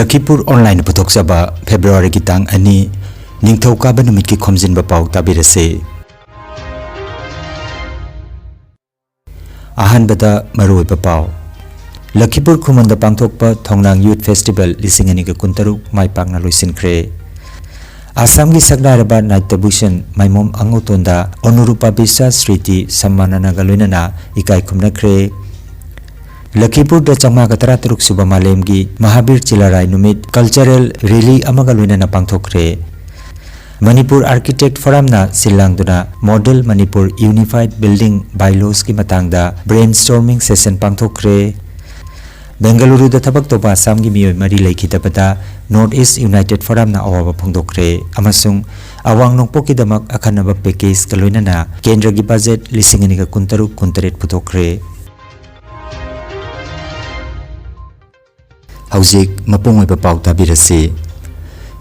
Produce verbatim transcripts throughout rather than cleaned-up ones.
ꯂꯈꯤꯄꯨꯔ online ꯄꯨꯊꯣꯛꯆꯕ ꯐꯦꯕ꯭ꯔꯨꯋꯥꯔꯤꯒꯤ ꯇꯥꯡ ꯑꯅꯤ, ꯅꯤꯡꯊꯧꯀꯥꯕ ꯅꯨꯃꯤꯠꯀꯤ ꯈꯣꯝꯖꯤꯟꯕ ꯄꯥꯎ ꯇꯥꯕꯤꯔꯁꯤ꯫ ꯑꯍꯥꯟꯕꯗ ꯃꯔꯨꯑꯣꯏꯕ ꯄꯥꯎ꯫ ꯂꯈꯤꯄꯨꯔ ꯈꯨꯃꯟꯗ ꯄꯥꯡꯊꯣꯛꯄ ꯊꯣꯡꯅꯥꯡ ꯌꯨꯊ ꯐꯦꯁꯇꯤꯚꯦꯜ ꯂꯤꯁꯤꯡ ꯑꯅꯤꯒ ꯀꯨꯟꯇꯔꯨꯛ ꯃꯥꯏ ꯄꯥꯛꯅ ꯂꯣꯏꯁꯤꯟꯈ꯭ꯔꯦ꯫ ꯑꯁꯥꯝꯒꯤ ꯁꯛꯅꯥꯏꯔꯕ ꯅꯥꯇ꯭ꯌ ꯚꯨꯁꯟ ꯃꯥꯏꯃꯣꯝ ꯑꯉꯧꯇꯣꯟꯗ ꯑꯅꯨꯔꯨꯄꯥ ꯕꯤꯁ꯭ꯋꯥ ꯁ꯭ꯔꯤꯇꯤ ꯁꯝꯃꯥꯅꯅꯒ ꯂꯣꯏꯅꯅ ꯏꯀꯥꯏ ꯈꯨꯝꯅꯈ꯭ꯔꯦ꯫ ꯂꯈꯤꯄꯨꯔꯗ ꯆꯥꯝꯃꯉꯥꯒ ꯇꯔꯥꯇꯔꯨꯛ ꯁꯨꯕ ꯃꯥꯂꯦꯝꯒꯤ ꯃꯍꯥꯕꯤꯔ ꯆꯤꯂꯥꯔꯥꯏ ꯅꯨꯃꯤꯠ ꯀꯜꯆꯔꯦꯜ ꯔꯦꯂꯤ ꯑꯃꯒ ꯂꯣꯏꯅꯅ ꯄꯥꯡꯊꯣꯛꯈ꯭ꯔꯦ꯫ ꯃꯅꯤꯄꯨꯔ ꯑꯥꯔꯀꯤꯇꯦꯛ ꯐꯣꯔꯝꯅ ꯁꯤꯜ ꯂꯥꯡꯗꯨꯅ ꯃꯣꯗꯦꯜ ꯃꯅꯤꯄꯨꯔ ꯌꯨꯅꯤꯐꯥꯏꯗ ꯕꯤꯜꯗꯤꯡ ꯕꯥꯏꯂꯣꯁꯀꯤ ꯃꯇꯥꯡꯗ ꯕ꯭ꯔꯦꯟ ꯁ꯭ꯇꯣꯔꯃꯤꯡ ꯁꯦꯁꯟ ꯄꯥꯡꯊꯣꯛꯈ꯭ꯔꯦ꯫ ꯕꯦꯡꯒꯂꯨꯔꯨꯗ ꯊꯕꯛ ꯇꯧꯕ ꯑꯁꯥꯝꯒꯤ ꯃꯤꯑꯣꯏ ꯃꯔꯤ ꯂꯩꯈꯤꯗꯕꯗ ꯅꯣꯔꯠ ꯏꯁ ꯌꯨꯅꯥꯏꯇꯦꯗ ꯐꯣꯔꯝꯅ ꯑꯋꯥꯕ ꯐꯣꯡꯗꯣꯛꯈ꯭ꯔꯦ ꯑꯃꯁꯨꯡ ꯑꯋꯥꯡ ꯅꯣꯡꯄꯣꯛꯀꯤꯗꯃꯛ ꯑꯈꯟꯅꯕ ꯄꯦꯀꯦꯖꯀ ꯂꯣꯏꯅꯅ ꯀꯦꯟꯗ꯭ꯔꯒꯤ ꯕꯖꯦꯠ ꯂꯤꯁꯤꯡ ꯑꯅꯤꯒ ꯀꯨꯟꯇꯔꯨꯛ ꯀꯨꯟꯇꯔꯦꯠ ꯄꯨꯊꯣꯛꯈ꯭ꯔꯦ꯫ ꯍꯧꯖꯤꯛ ꯃꯄꯨꯡ ꯑꯣꯏꯕ ꯄꯥꯎ ꯇꯥꯕꯤꯔꯁꯤ꯫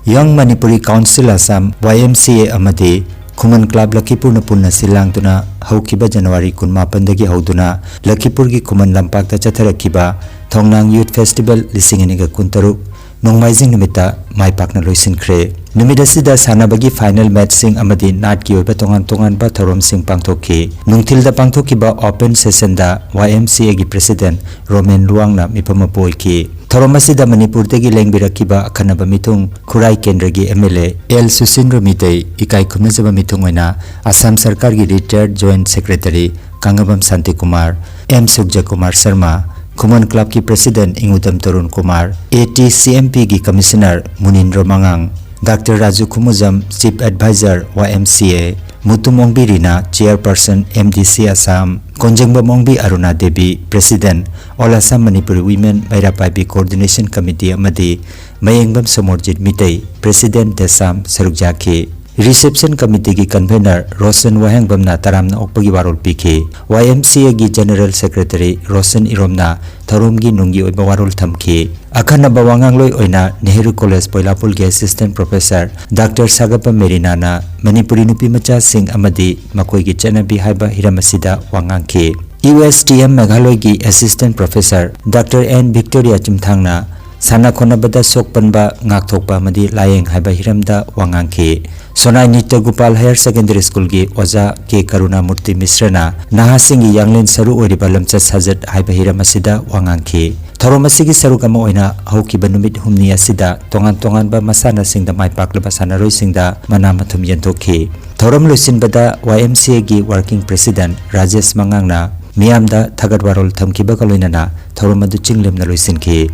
ꯌꯪ ꯃꯅꯤꯄꯨꯔꯤ ꯀꯥꯎꯟꯁꯤꯜ ꯑꯁꯥꯝ, ꯋꯥꯏ ꯑꯦꯝ ꯁꯤ ꯑꯦ, ꯑꯃꯗꯤ ꯈꯨꯃꯟ ꯀ꯭ꯂꯕ ꯂꯈꯤꯄꯨꯔꯅ ꯄꯨꯟꯅ ꯁꯤꯜ ꯂꯥꯡꯗꯨꯅ ꯍꯧꯈꯤꯕ ꯖꯅꯋꯥꯔꯤ ꯀꯨꯟꯃꯥꯄꯟꯗꯒꯤ ꯍꯧꯗꯨꯅ ꯂꯈꯤꯄꯨꯔꯒꯤ ꯈꯨꯃꯟ ꯂꯝꯄꯥꯛꯇ ꯆꯠꯊꯔꯛꯈꯤꯕ ꯊꯣꯡꯅꯥꯡ ꯌꯨꯊ ꯐꯦꯁꯇꯤꯚꯦꯜ ꯂꯤꯁꯤꯡ ꯑꯅꯤꯒ ꯀꯨꯟꯇꯔꯨꯛ ꯅꯣꯡꯃꯥꯏꯖꯤꯡ ꯅꯨꯃꯤꯠꯇ ꯃꯥꯏ ꯄꯥꯛꯅ ꯂꯣꯏꯁꯤꯟꯈ꯭ꯔꯦ꯫ ꯅꯨꯃꯤꯠ ꯑꯁꯤꯗ ꯁꯥꯟꯅꯕꯒꯤ ꯐꯥꯏꯅꯦꯜ ꯃꯦꯆꯁꯤꯡ ꯑꯃꯗꯤ ꯅꯥꯠꯀꯤ ꯑꯣꯏꯕ ꯇꯣꯉꯥꯟ ꯇꯣꯉꯥꯟꯕ ꯊꯧꯔꯝꯁꯤꯡ ꯄꯥꯡꯊꯣꯛꯈꯤ꯫ ꯅꯨꯡꯊꯤꯜꯗ ꯄꯥꯡꯊꯣꯛꯈꯤꯕ ꯑꯣꯄꯟ ꯁꯦꯁꯟꯗ ꯋꯥꯏ ꯑꯦꯝ ꯁꯤ ꯑꯦꯒꯤ ꯄ꯭ꯔꯦꯁꯤꯗꯦꯟꯠ ꯔꯣꯃꯦꯟ ꯂꯨꯋꯥꯡꯅ ꯃꯤꯐꯝ ꯃꯄꯨ ꯑꯣꯏꯈꯤ꯫ ꯊꯧꯔꯝ ꯑꯁꯤꯗ ꯃꯅꯤꯄꯨꯔꯗꯒꯤ ꯂꯦꯡꯕꯤꯔꯛꯈꯤꯕ ꯑꯈꯟꯅꯕ ꯃꯤꯊꯨꯡ ꯈꯨꯔꯥꯏ ꯀꯦꯟꯗ꯭ꯔꯒꯤ ꯑꯦꯝ ꯑꯦꯜ ꯑꯦ ꯑꯦꯜ ꯁꯨꯁꯤꯟꯗ꯭ꯔ ꯃꯤꯇꯩ ꯏꯀꯥꯏ ꯈꯨꯝꯅꯖꯕ ꯃꯤꯊꯨꯡ ꯑꯣꯏꯅ ꯑꯁꯥꯝ ꯁꯔꯀꯥꯔꯒꯤ ꯔꯤꯇꯥꯌꯔꯗ joint secretary Kangabam Shantikumar, M Surajkumar Sharma, Khuman ꯀ꯭ꯂꯕꯀꯤ president Ingudam Tarun Kumar, A T C M ꯄꯤꯒꯤ ꯀꯃꯤꯁꯅꯔ ꯃꯨꯅꯤꯟꯗ꯭ꯔ ꯃꯉꯥꯡ, doctor Raju Khumujam, chief adviser Y M C A, Mutum Ongbi Rina, chairperson M D C Assam, Konjengbam Ongbi Aruna Devi, president all Assam Manipuri women Meira Paibi coordination committee ꯑꯃꯗꯤ ꯃꯌꯦꯡꯕꯝ ꯁꯣꯃꯣꯔꯖꯤꯠ ꯃꯤꯇꯩ, ꯄ꯭ꯔꯦꯁꯤꯗꯦꯟꯠ ꯗꯦꯁꯥꯝ ꯁꯔꯨꯛ ꯌꯥꯈꯤ꯫ ꯔꯤꯁꯦꯞꯁꯟ ꯀꯃꯤꯇꯤꯒꯤ ꯀꯟꯚꯦꯅꯔ ꯔꯣꯁꯟ ꯋꯥꯍꯦꯡꯕꯝꯅ ꯇꯔꯥꯝꯅ ꯑꯣꯛꯄꯒꯤ ꯋꯥꯔꯣꯜ ꯄꯤꯈꯤ꯫ ꯋꯥꯏ ꯑꯦꯝ ꯁꯤ ꯑꯦꯒꯤ ꯖꯦꯅꯔꯦꯜ ꯁꯦꯀ꯭ꯔꯦꯇꯔꯤ ꯔꯣꯁꯟ ꯏꯔꯣꯝꯅ ꯊꯧꯔꯝꯒꯤ ꯅꯨꯡꯒꯤ ꯑꯣꯏꯕ ꯋꯥꯔꯣꯜ ꯊꯝꯈꯤ꯫ ꯑꯈꯟꯅꯕ ꯋꯥꯉꯥꯡꯂꯣꯏ ꯑꯣꯏꯅ ꯅꯦꯍꯔꯨ ꯀꯣꯂꯦꯖ ꯄꯣꯏꯂꯥꯄꯨꯜꯒꯤ ꯑꯦꯁꯤꯁꯇꯦꯟꯠ ꯄ꯭ꯔꯣꯐꯦꯁꯔ ꯗꯥꯛꯇꯔ ꯁꯥꯒꯞꯄ ꯃꯦꯔꯤꯅꯥꯅ ꯃꯅꯤꯄꯨꯔꯤ ꯅꯨꯄꯤ ꯃꯆꯥꯁꯤꯡ ꯑꯃꯗꯤ ꯃꯈꯣꯏꯒꯤ ꯆꯠꯅꯕꯤ ꯍꯥꯏꯕ ꯍꯤꯔꯝ ꯑꯁꯤꯗ ꯋꯥ ꯉꯥꯡꯈꯤ꯫ ꯌꯨ ꯑꯦꯁ ꯇꯤ ꯑꯦꯝ ꯃꯦꯘꯥꯂꯣꯏꯒꯤ assistant professor doctor N Victoria ꯆꯨꯝꯊꯥꯡꯅ ꯁꯥꯟꯅ ꯈꯣꯠꯅꯕꯗ ꯁꯣꯛꯄꯟꯕ ꯉꯥꯛꯊꯣꯛꯄ ꯑꯃꯗꯤ ꯂꯥꯌꯦꯡ ꯍꯥꯏꯕ ꯍꯤꯔꯝꯗ ꯋꯥ ꯉꯥꯡꯈꯤ꯫ ꯁꯣꯅꯥꯏ ꯅꯤꯇ꯭ꯌ ꯒꯣꯄꯥꯜ ꯍꯥꯌꯔ ꯁꯦꯀꯦꯟꯗꯔꯤ ꯁ꯭ꯀꯨꯜꯒꯤ ꯑꯣꯖꯥ ꯀꯦ ꯀꯔꯨꯅꯥꯃꯨꯔꯇꯤ ꯃꯤꯁ꯭ꯔꯅ ꯅꯍꯥꯁꯤꯡꯒꯤ ꯌꯥꯡꯂꯦꯟ ꯁꯔꯨ ꯑꯣꯏꯔꯤꯕ ꯂꯝꯆꯠ ꯁꯥꯖꯠ ꯍꯥꯏꯕ ꯍꯤꯔꯝ ꯑꯁꯤꯗ ꯋꯥ ꯉꯥꯡꯈꯤ꯫ ꯊꯧꯔꯝ ꯑꯁꯤꯒꯤ ꯁꯔꯨꯛ ꯑꯃ ꯑꯣꯏꯅ ꯍꯧꯈꯤꯕ ꯅꯨꯃꯤꯠ ꯍꯨꯝꯅꯤ ꯑꯁꯤꯗ ꯇꯣꯉꯥꯟ ꯇꯣꯉꯥꯟꯕ ꯃꯁꯥꯟꯅꯁꯤꯡꯗ ꯃꯥꯏ ꯄꯥꯛꯂꯕ ꯁꯥꯟꯅꯔꯣꯏꯁꯤꯡꯗ ꯃꯅꯥ ꯃꯊꯨꯝ ꯌꯦꯟꯊꯣꯛꯈꯤ꯫ ꯊꯧꯔꯝ ꯂꯣꯏꯁꯤꯟꯕꯗ ꯋꯥꯏ ꯑꯦꯝ ꯁꯤ ꯑꯦꯒꯤ ꯋꯥꯔꯀꯤꯡ ꯄ꯭ꯔꯦꯁꯤꯗꯦꯟꯠ ꯔꯥꯖꯦꯁ ꯃꯉꯥꯡꯅ ꯃꯤꯌꯥꯝꯗ ꯊꯥꯒꯠ ꯋꯥꯔꯣꯜ ꯊꯝꯈꯤꯕꯒ ꯂꯣꯏꯅꯅ ꯊꯧꯔꯝ ꯑꯗꯨ ꯆꯤꯡ ꯂꯦꯝꯅ ꯂꯣꯏꯁꯤꯟꯈꯤ꯫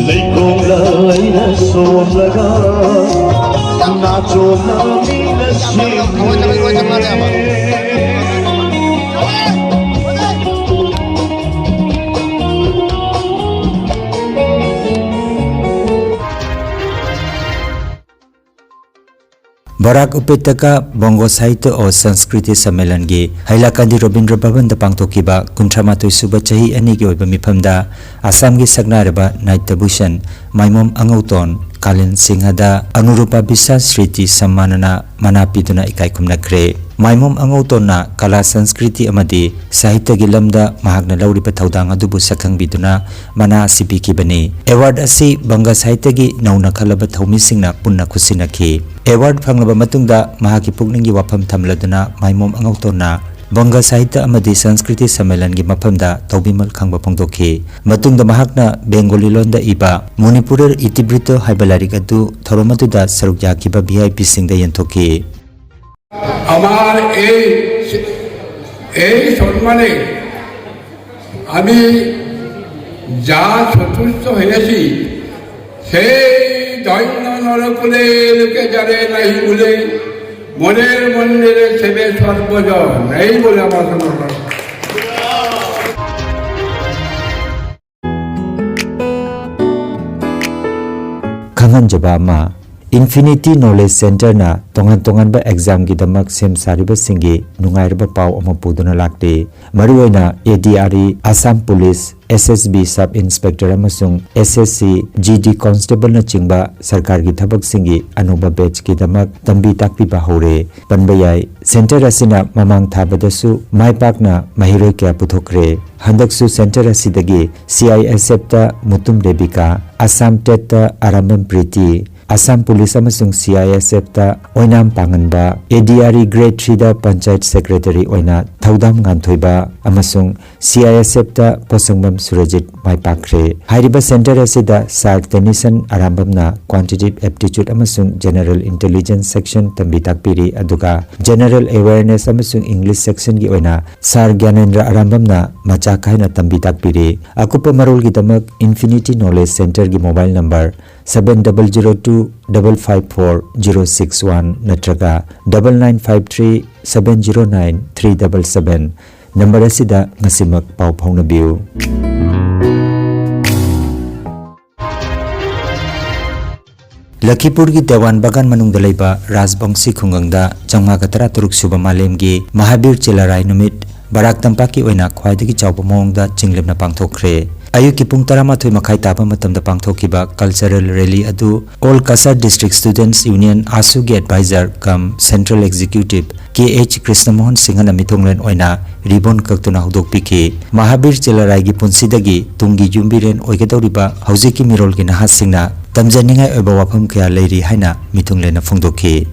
ꯂꯩꯀꯣꯜꯗ ꯑꯩꯅ ꯁꯣꯜꯂꯒ ꯅꯥꯆꯣꯝꯅ ꯃꯤꯅ ꯁꯦꯝꯈ꯭ꯔꯦ꯫ ꯕꯔꯥꯛ ꯎꯄꯦꯇꯀꯥ ꯕꯣꯡꯒꯣ ꯁꯥꯍꯤꯇ꯭ꯌ ꯑꯣ ꯁꯪꯁꯀ꯭ꯔꯤꯇꯤ ꯁꯝꯃꯦꯂꯟꯒꯤ ꯍꯩꯂꯥꯀꯥꯟꯗꯤ ꯔꯕꯤꯟꯗ꯭ꯔ ꯚꯕꯟꯗ ꯄꯥꯡꯊꯣꯛꯈꯤꯕ ꯀꯨꯟꯊ꯭ꯔꯥ ꯃꯥꯊꯣꯏ ꯁꯨꯕ ꯆꯍꯤ ꯑꯅꯤꯒꯤ ꯑꯣꯏꯕ ꯃꯤꯐꯝꯗ ꯑꯁꯥꯝꯒꯤ ꯁꯛꯅꯥꯏꯔꯕ ꯅꯥꯏꯇ꯭ꯌ ꯚꯨꯁꯟ ꯃꯥꯏꯃꯣꯝ ꯑꯉꯧꯇꯣꯟ ꯀꯥꯂꯦꯟ ꯁꯤꯡꯍꯗ ꯑꯅꯨꯔꯨꯄꯥ ꯕꯤꯁꯥ ꯁ꯭ꯔꯤꯇꯤ ꯁꯝꯃꯥꯅꯅ ꯃꯅꯥ ꯄꯤꯗꯨꯅ ꯏꯀꯥꯏ ꯈꯨꯝꯅꯈ꯭ꯔꯦ꯫ ꯃꯥꯏꯃꯣꯝ ꯑꯉꯧꯇꯣꯟꯅ ꯀꯂꯥ, ꯁꯪꯁꯀ꯭ꯔꯤꯇꯤ ꯑꯃꯗꯤ ꯁꯥꯍꯤꯇ꯭ꯌꯒꯤ ꯂꯝꯗ ꯃꯍꯥꯛꯅ ꯂꯧꯔꯤꯕ ꯊꯧꯗꯥꯡ ꯑꯗꯨꯕꯨ ꯁꯛꯈꯪꯕꯤꯗꯨꯅ ꯃꯅꯥ ꯑꯁꯤ ꯄꯤꯈꯤꯕꯅꯤ꯫ ꯑꯦꯋꯥꯔꯗ ꯑꯁꯤ ꯕꯪꯒ ꯁꯥꯍꯤꯇ꯭ꯌꯒꯤ ꯅꯧꯅ ꯈꯜꯂꯕ ꯊꯧꯃꯤꯁꯤꯡꯅ ꯄꯨꯟꯅ ꯈꯨꯠꯁꯤꯟꯅꯈꯤ꯫ ꯑꯦꯋꯥꯔꯗ ꯐꯪꯂꯕ ꯃꯇꯨꯡꯗ ꯃꯍꯥꯛꯀꯤ ꯄꯨꯛꯅꯤꯡꯒꯤ ꯋꯥꯐꯝ ꯊꯝꯂꯗꯨꯅ ꯃꯥꯏꯃꯣꯝ ꯑꯉꯧꯇꯣꯟꯅ ꯕꯪꯒ ꯁꯥꯍꯤꯇ꯭ꯌ ꯑꯃꯗꯤ ꯁꯪꯁꯀ꯭ꯔꯤꯇꯤ ꯁꯝꯃꯦꯂꯟꯒꯤ ꯃꯐꯝꯗ ꯇꯧꯕꯤꯃꯜ ꯈꯪꯕ ꯐꯣꯡꯗꯣꯛꯈꯤ꯫ ꯃꯇꯨꯡꯗ ꯃꯍꯥꯛꯅ ꯕꯦꯡꯒꯣꯂꯤ ꯂꯣꯟꯗ ꯏꯕ ꯃꯅꯤꯄꯨꯔ ꯏꯇꯤꯕ꯭ꯔꯤꯠꯇ ꯍꯥꯏꯕ ꯂꯥꯏꯔꯤꯛ ꯑꯗꯨ ꯊꯧꯔꯝ ꯑꯗꯨꯗ ꯁꯔꯨꯛ ꯌꯥꯈꯤꯕ ꯚꯤ ꯑꯥꯏ ꯄꯤꯁꯤꯡꯗ ꯌꯦꯟꯊꯣꯛꯈꯤ꯫ আমার এই, এই সম্মানে আমি যা সন্তুষ্ট হয়েছি, সেই ধন্য নরকুলে লোকে জানে নাই বলে, মনের মন্দিরে সেবে সর্বজন, এই বলে আমার সমর্পণ। ꯈꯪꯍꯟꯖꯕ ꯑꯃ, Infinity Knowledge Centerꯅ ꯇꯣꯉꯥꯟ ꯇꯣꯉꯥꯟꯕ examꯒꯤꯗꯃꯛ ꯁꯦꯝ ꯁꯥꯔꯤꯕꯁꯤꯡꯒꯤ ꯅꯨꯡꯉꯥꯏꯔꯕ ꯄꯥꯎ ꯑꯃ ꯄꯨꯗꯨꯅ ꯂꯥꯛꯂꯤ꯫ ꯃꯔꯨꯑꯣꯏꯅ A D R E, Assam Police, S S B Sub Inspector ꯑꯃꯁꯨꯡ S S C G D Constableꯅꯆꯤꯡꯕ ꯁꯔꯀꯥꯔꯒꯤ ꯊꯕꯛꯁꯤꯡꯒꯤ ꯑꯅꯧꯕ batchꯀꯤꯗꯃꯛ ꯇꯝꯕꯤ ꯇꯥꯛꯄꯤꯕ ꯍꯧꯔꯦ꯫ ꯄꯟꯕ ꯌꯥꯏ, center ꯑꯁꯤꯅ ꯃꯃꯥꯡ ꯊꯥꯕꯗꯁꯨ ꯃꯥꯏ ꯄꯥꯛꯅ ꯃꯍꯩꯔꯣꯏ ꯀꯌꯥ ꯄꯨꯊꯣꯛꯈ꯭ꯔꯦ꯫ ꯍꯟꯗꯛꯁꯨ center ꯑꯁꯤꯗꯒꯤ C I S Fꯇ Mutum Rebika, Assam Tetꯇ Arambam Preeti, Assam Police ꯑꯃꯁꯨꯡ C I S Fꯇ Oinam ꯄꯥꯡꯉꯟꯕ, A D R E Grade Threeꯗ Panchayat Secretary ꯑꯣꯏꯅ ꯊꯧꯗꯥꯝ ꯉꯥꯟꯊꯣꯏꯕ ꯑꯃꯁꯨꯡ C I S Fꯇ ꯄꯣꯠꯁꯪꯕꯝ ꯁꯨꯔꯖꯤꯠ ꯃꯥꯏ ꯄꯥꯛꯈ꯭ꯔꯦ꯫ ꯍꯥꯏꯔꯤꯕ center ꯑꯁꯤꯗ Sir Tennyson ꯑꯔꯥꯝꯕꯝꯅ Quantitative Aptitude ꯑꯃꯁꯨꯡ General Intelligence Section ꯇꯝꯕꯤ ꯇꯥꯛꯄꯤꯔꯤ, ꯑꯗꯨꯒ General Awareness ꯑꯃꯁꯨꯡ English Sectionꯒꯤ ꯑꯣꯏꯅ Sir ꯒ꯭ꯌꯥꯅꯦꯟꯗ꯭ꯔ ꯑꯔꯥꯝꯕꯝꯅ ꯃꯆꯥꯛ ꯈꯥꯏꯅ ꯇꯝꯕꯤ ꯇꯥꯛꯄꯤꯔꯤ꯫ ꯑꯀꯨꯞꯄ ꯃꯔꯣꯜꯒꯤꯗꯃꯛ Infinity Knowledge Centerꯒꯤ mobile number seven double zero two double five four zero six one ꯅꯠꯇ꯭ꯔꯒ double nine five three seven zero nine three double seven number ꯑꯁꯤꯗ ꯉꯁꯤꯃꯛ ꯄꯥꯎ ꯐꯥꯎꯅꯕꯤꯌꯨ꯫ ꯂꯈꯤꯄꯨꯔꯒꯤ ꯗꯦꯋꯥꯟ ꯕꯒꯥꯟ ꯃꯅꯨꯡꯗ ꯂꯩꯕ ꯔꯥꯖꯕꯪꯁꯤ ꯈꯨꯡꯒꯪꯗ ꯆꯥꯝꯃꯉꯥꯒ ꯇꯔꯥꯇꯔꯨꯛ ꯁꯨꯕ ꯃꯥꯂꯦꯝꯒꯤ ꯃꯍꯥꯕꯤꯔ ꯆꯤꯂꯥꯔꯥꯏ ꯅꯨꯃꯤꯠ ꯕꯔꯥꯛ ꯇꯝꯄꯥꯛꯀꯤ ꯑꯣꯏꯅ ꯈ꯭ꯋꯥꯏꯗꯒꯤ ꯆꯥꯎꯕ ꯃꯑꯣꯡꯗ ꯆꯤꯡꯂꯦꯝꯅ ꯄꯥꯡꯊꯣꯛꯈ꯭ꯔꯦ꯫ ꯑꯌꯨꯛꯀꯤ ꯄꯨꯡ ꯇꯔꯥꯃꯥꯊꯣꯏ ꯃꯈꯥꯏ ꯇꯥꯕ ꯃꯇꯝꯗ ꯄꯥꯡꯊꯣꯛꯈꯤꯕ cultural rally ꯑꯗꯨ All Cachar District Students Union, ASUꯒꯤ advisor cum Central Executive K H ꯀ꯭ꯔꯤꯁꯅꯃꯣꯍꯟ ꯁꯤꯡꯍꯅ ꯃꯤꯊꯨꯡꯂꯦꯟ ꯑꯣꯏꯅ ribbon ꯀꯛꯇꯨꯅ ꯍꯧꯗꯣꯛꯄꯤꯈꯤ꯫ ꯃꯍꯥꯕꯤꯔ ꯆꯤꯂꯥꯔꯥꯏꯒꯤ ꯄꯨꯟꯁꯤꯗꯒꯤ ꯇꯨꯡꯒꯤ ꯌꯨꯝꯕꯤꯔꯦꯟ ꯑꯣꯏꯒꯗꯧꯔꯤꯕ ꯍꯧꯖꯤꯛꯀꯤ ꯃꯤꯔꯣꯜꯒꯤ ꯅꯍꯥꯁꯤꯡꯅ ꯇꯝꯖꯅꯤꯡꯉꯥꯏ ꯑꯣꯏꯕ ꯋꯥꯐꯝ ꯀꯌꯥ ꯂꯩꯔꯤ ꯍꯥꯏꯅ ꯃꯤꯊꯨꯡꯂꯦꯟꯅ ꯐꯣꯡꯗꯣꯛꯈꯤ꯫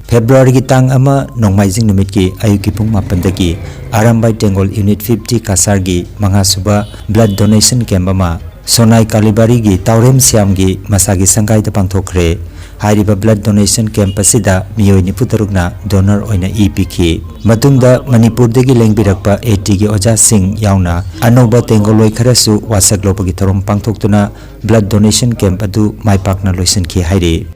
ꯐꯦꯕ꯭ꯔꯨꯋꯥꯔꯤꯒꯤ ꯇꯥꯡ ꯑꯃ ꯅꯣꯡꯃꯥꯏꯖꯤꯡ ꯅꯨꯃꯤꯠꯀꯤ ꯑꯌꯨꯛꯀꯤ ꯄꯨꯡ ꯃꯥꯄꯟꯗꯒꯤ Arambai ꯇꯦꯡꯒꯣꯜ Unit fifty ꯀꯁꯥꯔꯒꯤ ꯃꯉꯥꯁꯨꯕ blood donation camp ꯑꯃ ꯁꯣꯅꯥꯏ ꯀꯥꯂꯤꯕꯥꯔꯤꯒꯤ ꯇꯥꯎꯔꯦꯝ ꯁ꯭ꯌꯥꯝꯒꯤ ꯃꯁꯥꯒꯤ ꯁꯪꯒꯥꯏꯗ ꯄꯥꯡꯊꯣꯛꯈ꯭ꯔꯦ꯫ ꯍꯥꯏꯔꯤꯕ blood donation camp ꯑꯁꯤꯗ ꯃꯤꯑꯣꯏ ꯅꯤꯐꯨ ꯇꯔꯨꯛꯅ donor ꯑꯣꯏꯅ ꯏ ꯄꯤꯈꯤ꯫ ꯃꯇꯨꯡꯗ ꯃꯅꯤꯄꯨꯔꯗꯒꯤ ꯂꯦꯡꯕꯤꯔꯛꯄ ATꯒꯤ ꯑꯣꯖꯥꯁꯤꯡ ꯌꯥꯎꯅ ꯑꯅꯧꯕ ꯇꯦꯡꯒꯣꯜꯂꯣꯏ ꯈꯔꯁꯨ ꯋꯥꯁꯛ ꯂꯧꯕꯒꯤ ꯊꯧꯔꯝ ꯄꯥꯡꯊꯣꯛꯇꯨꯅ blood donation camp ꯑꯗꯨ ꯃꯥꯏ ꯄꯥꯛꯅ ꯂꯣꯏꯁꯤꯟꯈꯤ ꯍꯥꯏꯔꯤ꯫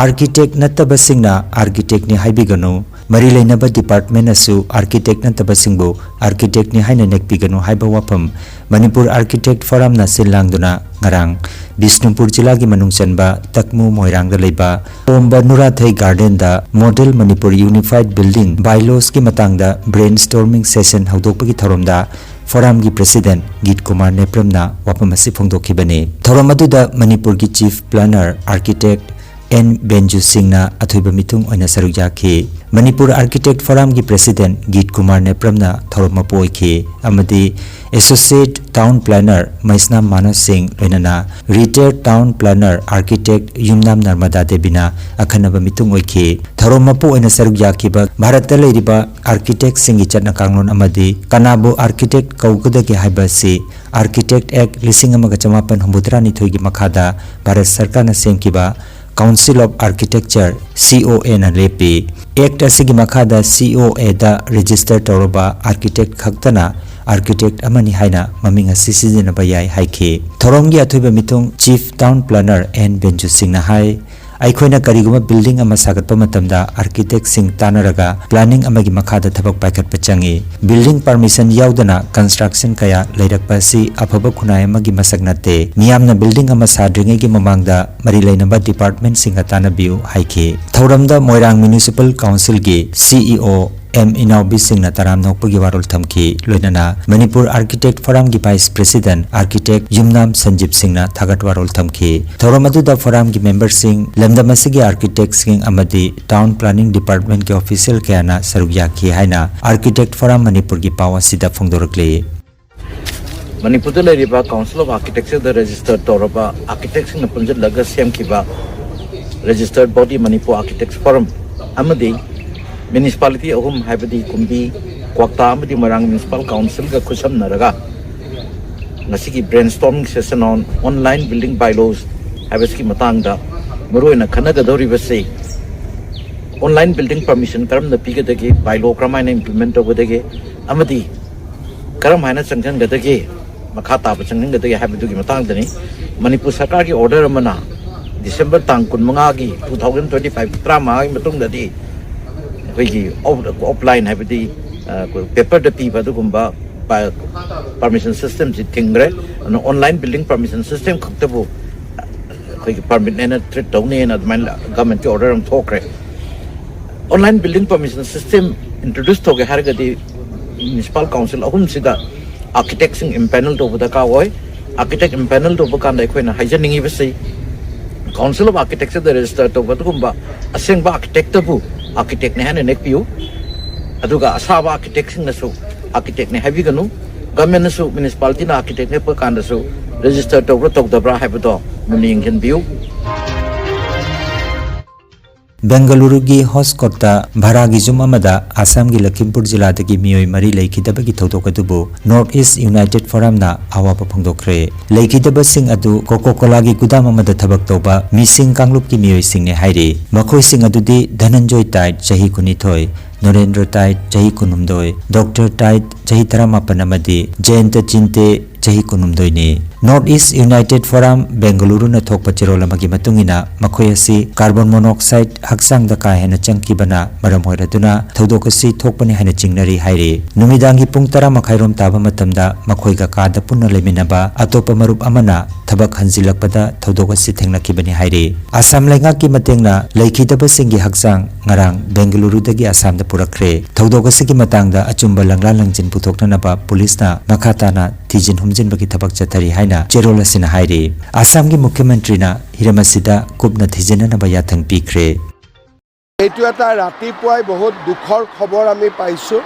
ꯑꯥꯔꯀꯤꯇꯦꯛ ꯅꯠꯇꯕꯁꯤꯡꯅ ꯑꯥꯔꯀꯤꯇꯦꯛꯅꯤ ꯍꯥꯏꯕꯤꯒꯅꯨ, ꯃꯔꯤ ꯂꯩꯅꯕ ꯗꯤꯄꯥꯔꯠꯃꯦꯟꯅꯁꯨ ꯑꯥꯔꯀꯤꯇꯦꯛ ꯅꯠꯇꯕꯁꯤꯡꯕꯨ ꯑꯥꯔꯀꯤꯇꯦꯛꯅꯤ ꯍꯥꯏꯅ ꯅꯦꯛꯄꯤꯒꯅꯨ ꯍꯥꯏꯕ ꯋꯥꯐꯝ ꯃꯅꯤꯄꯨꯔ ꯑꯥꯔꯀꯤꯇꯦꯛ ꯐꯣꯔꯝꯅ ꯁꯤꯜ ꯂꯥꯡꯗꯨꯅ ꯉꯔꯥꯡ ꯕꯤꯁꯅꯨꯄꯨꯔ ꯖꯤꯂꯥꯒꯤ ꯃꯅꯨꯡ ꯆꯟꯕ ꯇꯛꯃꯨ ꯃꯣꯏꯔꯥꯡꯗ ꯂꯩꯕ ꯇꯣꯝꯕ ꯅꯨꯔꯥꯊꯩ ꯒꯥꯔꯗꯦꯟꯗ ꯃꯣꯗꯦꯜ ꯃꯅꯤꯄꯨꯔ ꯌꯨꯅꯤꯐꯥꯏꯗ ꯕꯤꯜꯗꯤꯡ ꯕꯥꯏꯂꯣꯁꯀꯤ ꯃꯇꯥꯡꯗ ꯕ꯭ꯔꯦꯟ ꯁ꯭ꯇꯣꯔꯃꯤꯡ ꯁꯦꯁꯟ ꯍꯧꯗꯣꯛꯄꯒꯤ ꯊꯧꯔꯝꯗ ꯐꯣꯔꯝꯒꯤ ꯄ꯭ꯔꯦꯁꯤꯗꯦꯟꯠ ꯒꯤꯠ ꯀꯨꯃꯥꯔ ꯅꯦꯄ꯭ꯔꯝꯅ ꯋꯥꯐꯝ ꯑꯁꯤ ꯐꯣꯡꯗꯣꯛꯈꯤꯕꯅꯤ꯫ ꯊꯧꯔꯝ ꯑꯗꯨꯗ ꯃꯅꯤꯄꯨꯔꯒꯤ ꯆꯤꯐ ꯄ꯭ꯂꯥꯅꯔ ꯑꯥꯔꯀꯤꯇꯦꯛ ꯑꯦꯟ ꯕꯦꯟꯖꯨ ꯁꯤꯡꯅ ꯑꯊꯣꯏꯕ ꯃꯤꯊꯨꯡ ꯑꯣꯏꯅ ꯁꯔꯨꯛ ꯌꯥꯈꯤ꯫ ꯃꯅꯤꯄꯨꯔ ꯑꯥꯔꯀꯤꯇꯦꯛ ꯐꯣꯔꯝꯒꯤ ꯄ꯭ꯔꯦꯁꯤꯗꯦꯟꯠ ꯒꯤꯠ ꯀꯨꯃꯥꯔ ꯅꯦꯄ꯭ꯔꯝꯅ ꯊꯧꯔꯝ ꯃꯄꯨ ꯑꯣꯏꯈꯤ ꯑꯃꯗꯤ ꯑꯦꯁꯣꯁꯤꯌꯦꯠ ꯇꯥꯎꯟ ꯄ꯭ꯂꯥꯅꯔ ꯃꯩꯁꯅꯥꯝ ꯃꯥꯅꯁ ꯁꯤꯡ, ꯂꯣꯏꯅꯅ ꯔꯤꯇꯥꯌꯔ ꯇꯥꯎꯟ ꯄ꯭ꯂꯥꯅꯔ ꯑꯥꯔꯀꯤꯇꯦꯛ ꯌꯨꯝꯅꯥꯝ ꯅꯔꯃꯗꯥ ꯗꯦꯕꯤꯅ ꯑꯈꯟꯅꯕ ꯃꯤꯊꯨꯡ ꯑꯣꯏꯈꯤ꯫ ꯊꯧꯔꯝ ꯃꯄꯨ ꯑꯣꯏꯅ ꯁꯔꯨꯛ ꯌꯥꯈꯤꯕ ꯚꯥꯔꯠꯇ ꯂꯩꯔꯤꯕ ꯑꯥꯔꯀꯤꯇꯦꯛꯁꯤꯡꯒꯤ ꯆꯠꯅ ꯀꯥꯡꯂꯣꯟ ꯑꯃꯗꯤ ꯀꯅꯥꯕꯨ ꯑꯥꯔꯀꯤꯇꯦꯛ ꯀꯧꯒꯗꯒꯦ ꯍꯥꯏꯕ ꯑꯁꯤ ꯑꯥꯔꯀꯤꯇꯦꯛ ꯑꯦꯛ ꯂꯤꯁꯤꯡ ꯑꯃꯒ ꯆꯃꯥꯄꯟ ꯍꯨꯝꯐꯨꯇꯔꯥꯅꯤꯊꯣꯏꯒꯤ ꯃꯈꯥꯗ ꯚꯥꯔꯠ ꯁꯔꯀꯥꯔꯅ ꯁꯦꯝꯈꯤꯕ ꯀꯥꯎꯟꯁꯤꯜ ꯑꯣꯐ ꯑꯥꯔꯀꯤꯇꯦꯛꯆꯔ, ꯁꯤ ꯑꯣ ꯑꯦꯅ ꯂꯦꯞꯄꯤ꯫ ꯑꯦꯛ ꯑꯁꯤꯒꯤ ꯃꯈꯥꯗ ꯁꯤ ꯑꯣ ꯑꯦꯗ ꯔꯦꯖꯤꯁꯇꯔ ꯇꯧꯔꯕ ꯑꯥꯔꯀꯤꯇꯦꯛ ꯈꯛꯇꯅ ꯑꯥꯔꯀꯤꯇꯦꯛ ꯑꯃꯅꯤ ꯍꯥꯏꯅ ꯃꯃꯤꯡ ꯑꯁꯤ ꯁꯤꯖꯤꯟꯅꯕ ꯌꯥꯏ ꯍꯥꯏꯈꯤ꯫ ꯊꯧꯔꯝꯒꯤ ꯑꯊꯣꯏꯕ ꯃꯤꯊꯨꯡ ꯆꯤꯐ ꯇꯥꯎꯟ ꯄ꯭ꯂꯥꯅꯔ ꯑꯦꯟ ꯕꯦꯟꯖꯨ ꯁꯤꯡꯅ ꯍꯥꯏ, ꯑꯩꯈꯣꯏꯅ ꯀꯔꯤꯒꯨꯝꯕ ꯕꯤꯜꯗꯤꯡ ꯑꯃ ꯁꯥꯒꯠꯄ ꯃꯇꯝꯗ ꯑꯥꯔꯀꯤꯇꯦꯛꯁꯤꯡ ꯇꯥꯟꯅꯔꯒ ꯄ꯭ꯂꯥꯅꯤꯡ ꯑꯃꯒꯤ ꯃꯈꯥꯗ ꯊꯕꯛ ꯄꯥꯏꯈꯠꯄ ꯆꯪꯏ꯫ ꯕꯤꯜꯗꯤꯡ ꯄꯔꯃꯤꯁꯟ ꯌꯥꯎꯗꯅ ꯀꯟꯁꯇ꯭ꯔꯛꯁꯟ ꯀꯌꯥ ꯂꯩꯔꯛꯄ ꯑꯁꯤ ꯑꯐꯕ ꯈꯨꯟꯅꯥꯏ ꯑꯃꯒꯤ ꯃꯁꯛ ꯅꯠꯇꯦ꯫ ꯃꯤꯌꯥꯝꯅ ꯕꯤꯜꯗꯤꯡ ꯑꯃ ꯁꯥꯗ꯭ꯔꯤꯉꯩꯒꯤ ꯃꯃꯥꯡꯗ ꯃꯔꯤ ꯂꯩꯅꯕ ꯗꯤꯄꯥꯔꯠꯃꯦꯟꯁꯤꯡꯒ ꯇꯥꯟꯅꯕꯤꯌꯨ ꯍꯥꯏꯈꯤ꯫ ꯊꯧꯔꯝꯗ ꯃꯣꯏꯔꯥꯡ ꯃ꯭ꯌꯨꯅꯤꯁꯤꯄꯥꯜ ꯀꯥꯎꯟꯁꯤꯜꯒꯤ ꯁꯤ ꯏ ꯑꯣ ꯑꯦꯝ ꯏꯅꯥꯎꯕꯤ ꯁꯤꯡꯅ ꯇꯔꯥꯝꯅ ꯑꯣꯛꯄꯒꯤ ꯋꯥꯔꯣꯜ ꯊꯝꯈꯤ꯫ ꯂꯣꯏꯅꯅ ꯃꯅꯤꯄꯨꯔ ꯑꯥꯔꯀꯤꯇꯦꯛ ꯐꯣꯔꯝꯒꯤ vice president architect Yumnam Sanjeep ꯁꯤꯡꯅ ꯊꯥꯒꯠ ꯋꯥꯔꯣꯜ ꯊꯝꯈꯤ꯫ ꯊꯧꯔꯝ ꯑꯗꯨꯗ ꯐꯣꯔꯝꯒꯤ ꯃꯦꯝꯕꯔꯁꯤꯡ, ꯂꯝꯗꯝ ꯑꯁꯤꯒꯤ ꯑꯥꯔꯀꯤꯇꯦꯛꯁꯤꯡ ꯑꯃꯗꯤ ꯇꯥꯎꯟ ꯄ꯭ꯂꯥꯅꯤꯡ ꯗꯤꯄꯥꯔꯠꯃꯦꯟꯠꯀꯤ ꯑꯣꯐꯤꯁꯤꯌꯦꯜ ꯀꯌꯥꯅ ꯁꯔꯨꯛ ꯌꯥꯈꯤ ꯍꯥꯏꯅ ꯑꯥꯔꯀꯤꯇꯦꯛ ꯐꯣꯔꯝ ꯃꯅꯤꯄꯨꯔꯒꯤ ꯄꯥꯎ ꯑꯁꯤꯗ ꯐꯣꯡꯗꯣꯔꯛꯂꯤ꯫ ꯃꯅꯤꯄꯨꯔꯗ ꯂꯩꯔꯤꯕ ꯀꯥꯎꯟꯁꯤꯜ ꯑꯣꯐ ꯑꯥꯔꯀꯤꯇꯦꯛꯆꯔꯗ ꯔꯦꯖꯤꯁꯇꯔ ꯇꯧꯔꯕ ꯑꯥꯔꯀꯤꯇꯦꯛꯁꯤꯡꯅ ꯄꯨꯟꯁꯤꯜꯂꯒ ꯁꯦꯝꯈꯤꯕ ꯔꯦꯖꯤꯁꯇꯔ ꯕꯣꯗꯤ ꯃꯅꯤꯄꯨꯔ ꯑꯥꯔꯀꯤꯇꯦꯛꯁ ꯐꯣꯔꯝ ꯑꯃꯗꯤ ꯃ꯭ꯌꯨꯅꯤꯁꯤꯄꯥꯂꯤꯇꯤ ꯑꯍꯨꯝ, ꯍꯥꯏꯕꯗꯤ ꯀꯨꯝꯕꯤ, ꯀ꯭ꯋꯥꯛꯇꯥ ꯑꯃꯗꯤ ꯃꯣꯏꯔꯥꯡ ꯃ꯭ꯌꯨꯅꯤꯁꯤꯄꯥꯜ ꯀꯥꯎꯟꯁꯤꯜꯒ ꯈꯨꯠꯁꯝꯅꯔꯒ ꯉꯁꯤꯒꯤ brainstorming session on online building bylaws ꯍꯥꯏꯕꯁꯤꯒꯤ ꯃꯇꯥꯡꯗ ꯃꯔꯨꯑꯣꯏꯅ ꯈꯟꯅꯒꯗꯧꯔꯤꯕꯁꯤ online building permission ꯀꯔꯝꯅ ꯄꯤꯒꯗꯒꯦ, ꯕꯥꯏꯂꯣ ꯀꯔꯝꯍꯥꯏꯅ ꯏꯝꯄ꯭ꯂꯤꯃꯦꯟ ꯇꯧꯒꯗꯒꯦ ꯑꯃꯗꯤ ꯀꯔꯝ ꯍꯥꯏꯅ ꯆꯪꯁꯤꯟꯒꯗꯒꯦ, ꯃꯈꯥ ꯇꯥꯕ ꯆꯪꯁꯤꯟꯒꯗꯒꯦ ꯍꯥꯏꯕꯗꯨꯒꯤ ꯃꯇꯥꯡꯗꯅꯤ꯫ ꯃꯅꯤꯄꯨꯔ ꯁꯔꯀꯥꯔꯒꯤ ꯑꯣꯔꯗꯔ ꯑꯃꯅ ꯗꯤꯁꯦꯝꯕꯔ ꯇꯥꯡ ꯀꯨꯟꯃꯉꯥꯒꯤ, ꯇꯨ ꯊꯥꯎꯖꯟ ꯇ꯭ꯋꯦꯟꯇꯤ ꯐꯥꯏꯚ, ꯇꯔꯥꯃꯉꯥꯒꯤ ꯃꯇꯨꯡꯗꯗꯤ ꯑꯩꯈꯣꯏꯒꯤ ꯑꯣꯐ-, ꯑꯣꯐꯂꯥꯏꯟ, ꯍꯥꯏꯕꯗꯤ, ꯑ, ꯑꯩꯈꯣꯏ ꯄꯦꯄꯔꯗ ꯄꯤꯕ ꯑꯗꯨꯒꯨꯝꯕ ꯄ-, ꯄꯔꯃꯤꯁꯟ ꯁꯤꯁꯇꯦꯝꯁꯤ ꯊꯤꯡꯈ꯭ꯔꯦ꯫ ꯑꯗꯨꯅ ꯑꯣꯟꯂꯥꯏꯟ ꯕꯤꯜꯗꯤꯡ ꯄꯔꯃꯤꯁꯟ ꯁꯤꯁꯇꯦꯝ ꯈꯛꯇꯕꯨ ꯑꯩꯈꯣꯏꯒꯤ ꯄꯔꯃꯤꯠ ꯍꯥꯏꯅ ꯇ꯭ꯔꯤꯠ ꯇꯧꯅꯤꯅ ꯑꯗꯨꯃꯥꯏꯅ ꯒꯚꯔꯟꯃꯦꯟꯠꯀꯤ ꯑꯣꯔꯗꯔ ꯑꯃ ꯊꯣꯛꯈ꯭ꯔꯦ꯫ Online building permission system introduce ꯇꯧꯒꯦ ꯍꯥꯏꯔꯒꯗꯤ ꯃ꯭ꯌꯨꯅꯤꯁꯤꯄꯥꯜ ꯀꯥꯎꯟꯁꯤꯜ ꯑꯍꯨꯝꯁꯤꯗ ꯑꯥꯔꯀꯤꯇꯦꯛꯁꯤꯡ ꯏꯝꯄꯦꯅꯦꯜ ꯇꯧꯕ ꯗꯔꯀꯥꯔ ꯑꯣꯏ꯫ ꯑꯥꯔꯀꯤꯇꯦꯛ ꯏꯝꯄꯦꯅꯦꯜ ꯇꯧꯕ ꯀꯥꯟꯗ ꯑꯩꯈꯣꯏꯅ ꯍꯥꯏꯖꯅꯤꯡꯉꯤꯕꯁꯤ, ꯀꯥꯎꯟꯁꯤꯜ ꯑꯣꯐ ꯑꯥꯔꯀꯤꯇꯦꯛꯆꯔꯗ ꯔꯦꯖꯤꯁꯇꯔ ꯇꯧꯕ ꯑꯗꯨꯒꯨꯝꯕ ꯑꯁꯦꯡꯕ ꯑꯥꯔꯀꯤꯇꯦꯛꯇꯕꯨ ꯑꯥꯔꯀꯤꯇꯦꯛꯅꯦ ꯍꯥꯏꯅ ꯅꯦꯛꯄꯤꯌꯨ꯫ ꯑꯗꯨꯒ ꯑꯁꯥꯕ ꯑꯥꯔꯀꯤꯇꯦꯛꯁꯤꯡꯅꯁꯨ ꯑꯥꯔꯀꯤꯇꯦꯛꯅꯦ ꯍꯥꯏꯕꯤꯒꯅꯨ꯫ ꯒꯚꯔꯟꯃꯦꯟꯠꯅꯁꯨ, ꯃ꯭ꯌꯨꯅꯤꯁꯤꯄꯥꯂꯤꯇꯤꯅ ꯑꯥꯔꯀꯤꯇꯦꯛ ꯅꯦꯛꯄ ꯀꯥꯟꯗꯁꯨ ꯔꯦꯖꯤꯁꯇꯔ ꯇꯧꯕ꯭ꯔꯥ ꯇꯧꯗꯕ꯭ꯔꯥ ꯍꯥꯏꯕꯗꯣ ꯃꯨꯟꯅ ꯌꯦꯡꯁꯤꯟꯕꯤꯌꯨ꯫ ꯕꯦꯡꯒꯂꯨꯔꯨꯒꯤ ꯍꯣꯁꯀꯣꯠꯇ ꯚꯔꯥꯒꯤ ꯌꯨꯝ ꯑꯃꯗ ꯑꯁꯥꯝꯒꯤ ꯂꯈꯤꯝꯄꯨꯔ ꯖꯤꯂꯥꯗꯒꯤ ꯃꯤꯑꯣꯏ ꯃꯔꯤ ꯂꯩꯈꯤꯗꯕꯒꯤ ꯊꯧꯗꯣꯛ ꯑꯗꯨꯕꯨ ꯅꯣꯔꯠ ꯏꯁ ꯌꯨꯅꯥꯏꯇꯦꯗ ꯐꯣꯔꯝꯅ ꯑꯋꯥꯕ ꯐꯣꯡꯗꯣꯛꯈ꯭ꯔꯦ꯫ ꯂꯩꯈꯤꯗꯕꯁꯤꯡ ꯑꯗꯨ ꯀꯣꯀꯣ ꯀꯣꯂꯥꯒꯤ ꯒꯨꯗꯥꯝ ꯑꯃꯗ ꯊꯕꯛ ꯇꯧꯕ ꯃꯤꯁꯤꯡ ꯀꯥꯡꯂꯨꯞꯀꯤ ꯃꯤꯑꯣꯏꯁꯤꯡꯅꯤ ꯍꯥꯏꯔꯤ꯫ ꯃꯈꯣꯏꯁꯤꯡ ꯑꯗꯨꯗꯤ ꯙꯅꯟꯖꯣꯏ ꯇꯥꯏꯠ, ꯆꯍꯤ ꯀꯨꯟꯅꯤꯊꯣꯏ, ꯅꯔꯦꯟꯗ꯭ꯔ ꯇꯥꯏꯠ, ꯆꯍꯤ ꯀꯨꯟꯍꯨꯝꯗꯣꯏ, ꯗꯣꯛꯇꯔ ꯇꯥꯏꯠ, ꯆꯍꯤ ꯇꯔꯥꯃꯥꯄꯟ, ꯑꯃꯗꯤ ꯖꯌꯟꯇ ꯆꯤꯟꯇꯦ, ꯆꯍꯤ ꯀꯨꯟꯍꯨꯝꯗꯣꯏꯅꯤ꯫ ꯅꯣꯔꯠ ꯏꯁ ꯌꯨꯅꯥꯏꯇꯦꯗ ꯐꯣꯔꯝ ꯕꯦꯡꯒꯂꯨꯔꯨꯅ ꯊꯣꯛꯄ ꯆꯦꯔꯣꯜ ꯑꯃꯒꯤ ꯃꯇꯨꯡ ꯏꯟꯅ, ꯃꯈꯣꯏ ꯑꯁꯤ ꯀꯥꯔꯕꯣꯟ ꯃꯣꯅꯣꯛꯁꯥꯏꯗ ꯍꯛꯆꯥꯡꯗ ꯀꯥ ꯍꯦꯟꯅ ꯆꯪꯈꯤꯕꯅ ꯃꯔꯝ ꯑꯣꯏꯔꯗꯨꯅ ꯊꯧꯗꯣꯛ ꯑꯁꯤ ꯊꯣꯛꯄꯅꯤ ꯍꯥꯏꯅ ꯆꯤꯡꯅꯔꯤ ꯍꯥꯏꯔꯤ꯫ ꯅꯨꯃꯤꯗꯥꯡꯒꯤ ꯄꯨꯡ ꯇꯔꯥ ꯃꯈꯥꯏꯔꯣꯝ ꯇꯥꯕ ꯃꯇꯝꯗ ꯃꯈꯣꯏꯒ ꯀꯥꯗ ꯄꯨꯟꯅ ꯂꯩꯃꯤꯟꯅꯕ ꯑꯇꯣꯞꯄ ꯃꯔꯨꯞ ꯑꯃꯅ ꯊꯕꯛ ꯍꯟꯖꯤꯜꯂꯛꯄꯗ ꯊꯧꯗꯣꯛ ꯑꯁꯤ ꯊꯦꯡꯅꯈꯤꯕꯅꯤ ꯍꯥꯏꯔꯤ꯫ ꯑꯁꯥꯝ ꯂꯩꯉꯥꯛꯀꯤ ꯃꯇꯦꯡꯅ ꯂꯩꯈꯤꯗꯕꯁꯤꯡꯒꯤ ꯍꯛꯆꯥꯡ ꯉꯔꯥꯡ ꯕꯦꯡꯒꯂꯨꯔꯨꯗꯒꯤ ꯑꯁꯥꯝꯗ ꯄꯨꯔꯛꯈ꯭ꯔꯦ꯫ ꯊꯧꯗꯣꯛ ꯑꯁꯤꯒꯤ ꯃꯇꯥꯡꯗ ꯑꯆꯨꯝꯕ ꯂꯪꯂꯥ ꯂꯪꯖꯤꯟ ꯄꯨꯊꯣꯛꯅꯅꯕ ꯄꯨꯂꯤꯁꯅ ꯃꯈꯥ ꯇꯥꯅ ꯊꯤꯖꯤꯟ ꯍꯨꯝꯖꯤꯟꯕꯒꯤ ꯊꯕꯛ ꯆꯠꯊꯔꯤ ꯍꯥꯏꯅ ꯆꯦꯔꯣꯜ ꯑꯁꯤꯅ ꯍꯥꯏꯔꯤ꯫ ꯑꯁꯥꯝꯒꯤ ꯃꯨꯈ꯭ꯌ ꯃꯟꯇ꯭ꯔꯤꯅ ꯍꯤꯔꯝ ꯑꯁꯤꯗ ꯀꯨꯞꯅ ꯊꯤꯖꯤꯟꯅꯅꯕ ꯌꯥꯊꯪ ꯄꯤꯈ꯭ꯔꯦ꯫ এইটো এটা ৰাতিপুৱাই বহুত দুখৰ খবৰ আমি পাইছোঁ।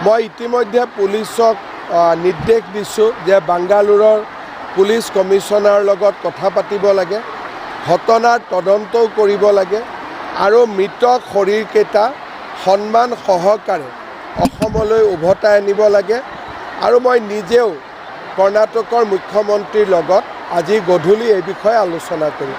মই ইতিমধ্যে পুলিচক, আ, নিৰ্দেশ দিছোঁ যে বাংগালোৰৰ পুলিচ কমিছনাৰ লগত কথা পাতিব লাগে, ঘটনাৰ তদন্তও কৰিব লাগে আৰু মৃত শৰীৰকেইটা সন্মান সহকাৰে অসমলৈ উভতাই আনিব লাগে। আৰু মই নিজেও কৰ্ণাটকৰ মুখ্যমন্ত্ৰীৰ লগত আজি গধূলি এই বিষয়ে আলোচনা কৰিম।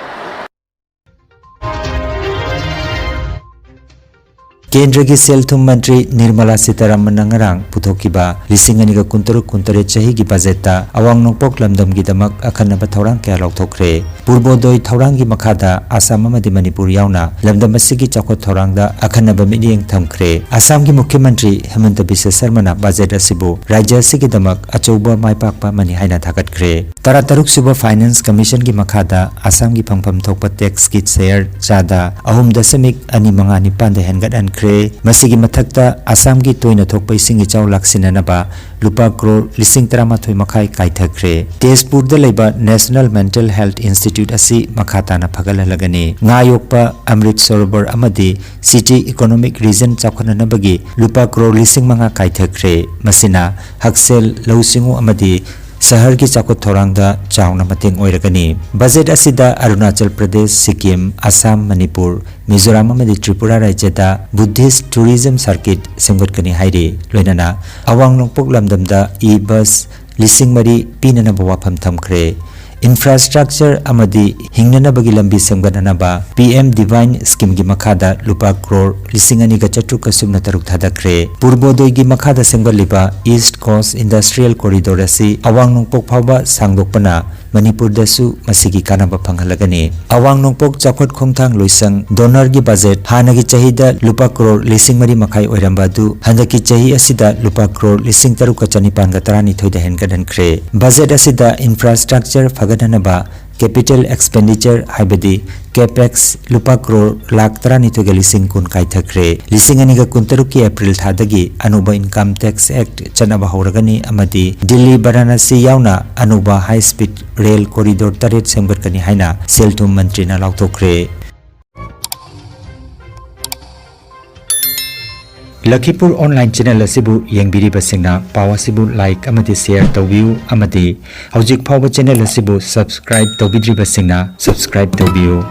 ꯀꯦꯟꯗ꯭ꯔꯒꯤ ꯁꯦꯜ ꯊꯨꯝ ꯃꯟꯇ꯭ꯔꯤ ꯅꯤꯔꯃꯂꯥ ꯁꯤꯇꯥꯔꯥꯃꯟꯅ ꯉꯔꯥꯡ ꯄꯨꯊꯣꯛꯈꯤꯕ ꯂꯤꯁꯤꯡ ꯑꯅꯤꯒ ꯀꯨꯟꯇꯔꯨꯛ ꯀꯨꯟꯇꯔꯦꯠ ꯆꯍꯤꯒꯤ ꯕꯖꯦꯠꯇ ꯑꯋꯥꯡ ꯅꯣꯡꯄꯣꯛ ꯂꯝꯗꯝꯒꯤꯗꯃꯛ ꯑꯈꯟꯅꯕ ꯊꯧꯔꯥꯡ ꯀꯌꯥ ꯂꯥꯎꯊꯣꯛꯈ꯭ꯔꯦ꯫ ꯄꯨꯔꯕꯣꯗꯣꯏ ꯊꯧꯔꯥꯡꯒꯤ ꯃꯈꯥꯗ ꯑꯁꯥꯝ ꯑꯃꯗꯤ ꯃꯅꯤꯄꯨꯔ ꯌꯥꯎꯅ ꯂꯝꯗꯝ ꯑꯁꯤꯒꯤ ꯆꯥꯎꯈꯠ ꯊꯧꯔꯥꯡꯗ ꯑꯈꯟꯅꯕ ꯃꯤꯠꯌꯦꯡ ꯊꯝꯈ꯭ꯔꯦ꯫ ꯑꯁꯥꯝꯒꯤ ꯃꯨꯈ꯭ꯌ ꯃꯟꯇ꯭ꯔꯤ ꯍꯤꯃꯟꯇ ꯕꯤꯁ꯭ꯋ ꯁꯔꯃꯅ ꯕꯖꯦꯠ ꯑꯁꯤꯕꯨ ꯔꯥꯖ꯭ꯌ ꯑꯁꯤꯒꯤꯗꯃꯛ ꯑꯆꯧꯕ ꯃꯥꯏꯄꯥꯛꯄ ꯑꯃꯅꯤ ꯍꯥꯏꯅ ꯊꯥꯒꯠꯈ꯭ꯔꯦ꯫ ꯇꯔꯥꯇꯔꯨꯛ ꯁꯨꯕ ꯐꯥꯏꯅꯥꯟꯁ ꯀꯃꯤꯁꯟꯒꯤ ꯃꯈꯥꯗ ꯑꯁꯥꯝꯒꯤ ꯐꯪꯐꯝ ꯊꯣꯛꯄ ꯇꯦꯛꯁꯀꯤ ꯁꯦꯌꯔ ꯆꯥꯗ ꯑꯍꯨꯝ ꯗꯁꯃꯤꯛ ꯑꯅꯤ ꯃꯉꯥ ꯅꯤꯄꯥꯟꯗ ꯍꯦꯟꯒꯠꯍꯟꯈ꯭ꯔꯦ꯫ ꯃꯁꯤꯒꯤ ꯃꯊꯛꯇ ꯑꯁꯥꯝꯒꯤ ꯇꯣꯏꯅ ꯊꯣꯛꯄ ꯏꯁꯤꯡ ꯏꯆꯥꯎ ꯂꯥꯛꯁꯤꯟꯅꯅꯕ ꯂꯨꯄꯥ ꯀ꯭ꯔꯣꯔ ꯂꯤꯁꯤꯡ ꯇꯔꯥꯃꯥꯊꯣꯏ ꯃꯈꯥꯏ ꯀꯥꯏꯊꯈ꯭ꯔꯦ꯫ ꯇꯦꯖꯄꯨꯔꯗ ꯂꯩꯕ National Mental Health Institute ꯑꯁꯤ ꯃꯈꯥ ꯇꯥꯅ ꯐꯒꯠꯍꯜꯂꯒꯅꯤ꯫ ꯉꯥ ꯌꯣꯛꯄ, ꯑꯃ꯭ꯔꯤꯠ ꯁꯔꯣꯕꯔ ꯑꯃꯗꯤ City Economic Region ꯆꯥꯎꯈꯠꯅꯅꯕꯒꯤ ꯂꯨꯄꯥ ꯀ꯭ꯔꯣꯔ ꯂꯤꯁꯤꯡ ꯃꯉꯥ ꯀꯥꯏꯊꯈ꯭ꯔꯦ꯫ ꯃꯁꯤꯅ ꯍꯛꯁꯦꯜ, ꯂꯧꯎ ꯁꯤꯡꯎ ꯑꯃꯗꯤ ꯁꯍꯔꯒꯤ ꯆꯥꯎꯈꯠ ꯊꯧꯔꯥꯡꯗ ꯆꯥꯎꯅ ꯃꯇꯦꯡ ꯑꯣꯏꯔꯒꯅꯤ꯫ ꯕꯖꯦꯠ ꯑꯁꯤꯗ ꯑꯔꯨꯅꯥꯆꯜ ꯄ꯭ꯔꯗꯦꯁ, ꯁꯤꯛꯀꯤꯝ, ꯑꯁꯥꯝ, ꯃꯅꯤꯄꯨꯔ, ꯃꯤꯖꯣꯔꯥꯝ ꯑꯃꯗꯤ ꯇ꯭ꯔꯤꯄꯨꯔꯥ ꯔꯥꯖ꯭ꯌꯗ Buddhist Tourism Circuit ꯁꯦꯝꯒꯠꯀꯅꯤ ꯍꯥꯏꯔꯤ꯫ ꯂꯣꯏꯅꯅ ꯑꯋꯥꯡ ꯅꯣꯡꯄꯣꯛ ꯂꯝꯗꯝꯗ e-bus ꯂꯤꯁꯤꯡ ꯃꯔꯤ ꯄꯤꯅꯅꯕ ꯋꯥꯐꯝ ꯊꯝꯈ꯭ꯔꯦ꯫ Infrastructure ꯑꯃꯗꯤ ꯍꯤꯡꯅꯅꯕꯒꯤ ꯂꯝꯕꯤ ꯁꯦꯝꯒꯠꯅꯅꯕ P M Divine Scheme ꯒꯤ ꯃꯈꯥꯗ ꯂꯨꯄꯥ ꯀ꯭ꯔꯣꯔ ꯂꯤꯁꯤꯡ ꯑꯅꯤꯒ ꯆꯥꯇ꯭ꯔꯨꯛꯀ ꯁꯨꯞꯅ ꯇꯔꯨꯛ ꯊꯥꯗꯈ꯭ꯔꯦ꯫ ꯄꯨꯔꯕꯣꯗꯣꯏꯒꯤ ꯃꯈꯥꯗ ꯁꯦꯝꯒꯠꯂꯤꯕ East Coast Industrial Corridor ꯑꯁꯤ ꯑꯋꯥꯡ ꯅꯣꯡꯄꯣꯛ ꯐꯥꯎꯕ ꯁꯥꯡꯗꯣꯛꯄꯅ ꯃꯅꯤꯄꯨꯔꯗꯁꯨ ꯃꯁꯤꯒꯤ ꯀꯥꯟꯅꯕ ꯐꯪꯍꯜꯂꯒꯅꯤ꯫ ꯑꯋꯥꯡ ꯅꯣꯡꯄꯣꯛ ꯆꯥꯎꯈꯠ ꯈꯣꯡꯊꯥꯡ ꯂꯣꯏꯁꯪ DoNER ꯒꯤ ꯕꯖꯦꯠ ꯍꯥꯟꯅꯒꯤ ꯆꯍꯤꯗ ꯂꯨꯄꯥ ꯀ꯭ꯔꯣꯔ ꯂꯤꯁꯤꯡ ꯃꯔꯤ ꯃꯈꯥꯏ ꯑꯣꯏꯔꯝꯕ ꯑꯗꯨ ꯍꯟꯗꯛꯀꯤ ꯆꯍꯤ ꯑꯁꯤꯗ ꯂꯨꯄꯥ ꯀ꯭ꯔꯣꯔ ꯂꯤꯁꯤꯡ ꯇꯔꯨꯛꯀ ꯆꯅꯤꯄꯥꯟꯒ ꯇꯔꯥꯅꯤꯊꯣꯏꯗ ꯍꯦꯟꯒꯠꯍꯟꯈ꯭ꯔꯦ꯫ ꯕꯖꯦꯠ ꯑꯁꯤꯗ infrastructure ꯐꯒꯠꯍꯟꯅꯕ capital expenditure ꯍꯥꯏꯕꯗꯤ CAPEX ꯂꯨꯄꯥ ꯀ꯭ꯔꯣꯔ ꯂꯥꯈ ꯇꯔꯥꯅꯤꯊꯣꯏꯒ ꯂꯤꯁꯤꯡ ꯀꯨꯟ ꯀꯥꯏꯊꯈ꯭ꯔꯦ꯫ ꯂꯤꯁꯤꯡ ꯑꯅꯤꯒ ꯀꯨꯟꯇꯔꯨꯛꯀꯤ April ꯊꯥꯗꯒꯤ ꯑꯅꯧꯕ Income Tax Act ꯆꯠꯅꯕ ꯍꯧꯔꯒꯅꯤ ꯑꯃꯗꯤ ꯗꯤꯜꯂꯤ ꯕꯔꯥꯅꯥꯁꯤ ꯌꯥꯎꯅ ꯑꯅꯧꯕ high speed rail corridor ꯇꯔꯦꯠ ꯁꯦꯝꯒꯠꯀꯅꯤ ꯍꯥꯏꯅ ꯁꯦꯜ ꯊꯨꯝ ꯃꯟꯇ꯭ꯔꯤꯅ ꯂꯥꯎꯊꯣꯛꯈ꯭ꯔꯦ꯫ ꯂꯈꯤꯄꯨꯔ online channel ꯑꯁꯤꯕꯨ ꯌꯦꯡꯕꯤꯔꯤꯕꯁꯤꯡꯅ ꯄꯥꯎ ꯑꯁꯤꯕꯨ like ꯑꯃꯗꯤ share ꯇꯧꯕꯤꯌꯨ ꯑꯃꯗꯤ ꯍꯧꯖꯤꯛ ꯐꯥꯎꯕ channel ꯑꯁꯤꯕꯨ subscribe ꯇꯧꯕꯤꯗ꯭ꯔꯤꯕꯁꯤꯡꯅ subscribe ꯇꯧꯕꯤꯌꯨ꯫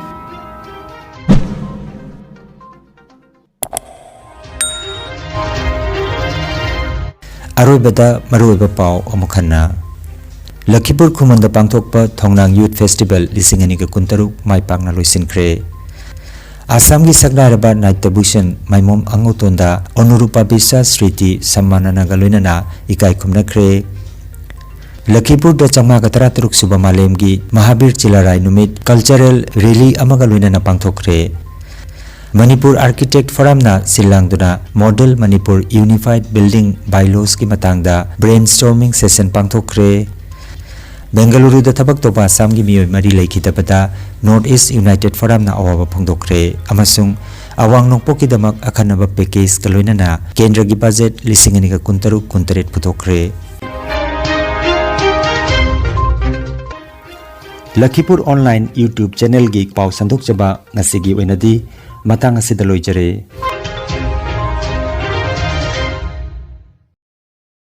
ꯑꯔꯣꯏꯕꯗ ꯃꯔꯨꯑꯣꯏꯕ ꯄꯥꯎ ꯑꯃꯨꯛ ꯍꯟꯅ꯫ ꯂꯈꯤꯄꯨꯔ ꯈꯨꯃꯟꯗ ꯄꯥꯡꯊꯣꯛꯄ ꯊꯣꯡꯅꯥꯡ Youth Festival ꯂꯤꯁꯤꯡ ꯑꯅꯤꯒ ꯀꯨꯟꯇꯔꯨꯛ ꯃꯥꯏ ꯄꯥꯛꯅ ꯂꯣꯏꯁꯤꯟꯈ꯭ꯔꯦ꯫ ꯑꯁꯥꯝꯒꯤ ꯁꯛꯅꯥꯏꯔꯕ ꯅꯥꯇ꯭ꯌ ꯚꯨꯁꯟ ꯃꯥꯏꯃꯣꯝ ꯑꯉꯧꯇꯣꯟꯗ ꯑꯅꯨꯔꯨꯄꯥ ꯕꯤꯁ꯭ꯋ ꯁ꯭ꯔꯤꯇꯤ ꯁꯝꯃꯥꯅꯅꯒ ꯂꯣꯏꯅꯅ ꯏꯀꯥꯏ ꯈꯨꯝꯅꯈ꯭ꯔꯦ꯫ ꯂꯈꯤꯄꯨꯔꯗ ꯆꯥꯝꯃꯉꯥꯒ ꯇꯔꯥꯇꯔꯨꯛ ꯁꯨꯕ ꯃꯥꯂꯦꯝꯒꯤ ꯃꯍꯥꯕꯤꯔ ꯆꯤꯂꯥꯔꯥꯏ ꯅꯨꯃꯤꯠ ꯀꯜꯆꯔꯦꯜ ꯔꯦꯂꯤ ꯑꯃꯒ ꯂꯣꯏꯅꯅ ꯄꯥꯡꯊꯣꯛꯈ꯭ꯔꯦ꯫ ꯃꯅꯤꯄꯨꯔ ꯑꯥꯔꯀꯤꯇꯦꯛ ꯐꯣꯔꯝꯅ ꯁꯤꯜ ꯂꯥꯡꯗꯨꯅ ꯃꯣꯗꯦꯜ ꯃꯅꯤꯄꯨꯔ ꯌꯨꯅꯤꯐꯥꯏꯗ ꯕꯤꯜꯗꯤꯡ ꯕꯥꯏꯂꯣꯁꯀꯤ ꯃꯇꯥꯡꯗ ꯕ꯭ꯔꯦꯟ ꯁ꯭ꯇꯣꯔꯃꯤꯡ ꯁꯦꯁꯟ ꯄꯥꯡꯊꯣꯛꯈ꯭ꯔꯦ꯫ ꯕꯦꯡꯒꯂꯨꯔꯨꯗ ꯊꯕꯛ ꯇꯧꯕ ꯑꯁꯥꯝꯒꯤ ꯃꯤꯑꯣꯏ ꯃꯔꯤ ꯂꯩꯈꯤꯗꯕꯗ ꯅꯣꯔꯠ ꯏꯁ ꯌꯨꯅꯥꯏꯇꯦꯗ ꯐꯣꯔꯝꯅ ꯑꯋꯥꯕ ꯐꯣꯡꯗꯣꯛꯈ꯭ꯔꯦ ꯑꯃꯁꯨꯡ ꯑꯋꯥꯡ ꯅꯣꯡꯄꯣꯛꯀꯤꯗꯃꯛ ꯑꯈꯟꯅꯕ ꯄꯦꯀꯦꯖꯀ ꯂꯣꯏꯅꯅ ꯀꯦꯟꯗ꯭ꯔꯒꯤ ꯕꯖꯦꯠ ꯂꯤꯁꯤꯡ ꯑꯅꯤꯒ ꯀꯨꯟꯇꯔꯨꯛ ꯀꯨꯟꯇꯔꯦꯠ ꯄꯨꯊꯣꯛꯈ꯭ꯔꯦ꯫ ꯂꯈꯤꯄꯨꯔ ꯑꯣꯟꯂꯥꯏꯟ YouTube ꯆꯦꯅꯦꯜꯒꯤ ꯄꯥꯎ ꯁꯟꯗꯣꯛꯆꯕ ꯉꯁꯤꯒꯤ ꯑꯣꯏꯅꯗꯤ ꯃꯇꯥꯡ ꯑꯁꯤꯗ ꯂꯣꯏꯖꯔꯦ꯫